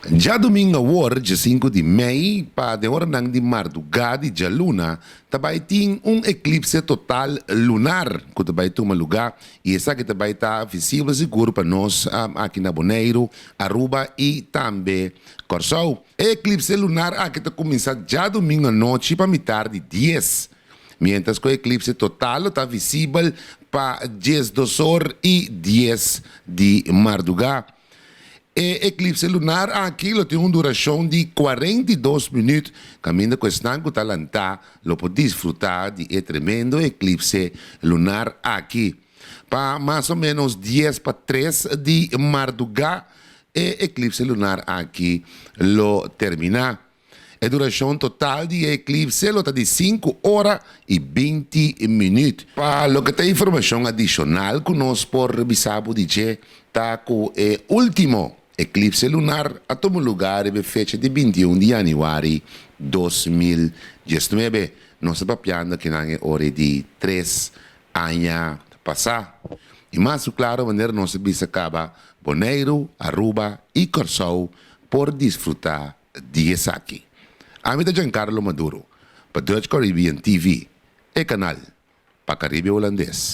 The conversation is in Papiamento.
Djadumingu awor, 5 di mei, pa den oranan di mardugá di djaluna, ta bai tin un eklipse total lunar ku ta bai tuma lugá i esaki ta bai ta visibel sigur pa nos aki na Boneiru, Aruba i tambe Kòrsou. E eklipse lunar aki ta kuminsá djadumingu anochi pa mitar di 10, miéntras ku e eklipse total lo ta visibel pa 12 or i 10 di mardugá. E eklipse lunar aki lo tin un durashon di 42 minüt, kaminda ku esnan ku ta lantá lo por disfrutá di e tremendo eklipse lunar aki. Pa mas o ménos 10 pa 3 di mardugá, e eklipse lunar aki lo terminá. E durashon total di eklipse lo ta di 5 ora i 20 minüt. Pa loke ta informashon adishonal ku nos por revisá di dje, ta ku e último eklipse lunar a tuma lugá e fecha di 21 di yanüari 2019. Nos ta papiando aki na ora di 3 aña pasá. I mas klaro, manera nos a bisa kaba, Boneiru, Aruba i Kòrsou por disfrutá di esaki. Ami ta Giancarlo Maduro, pa Dutch Caribbean TV, e kanal pa Karibe Hulandes.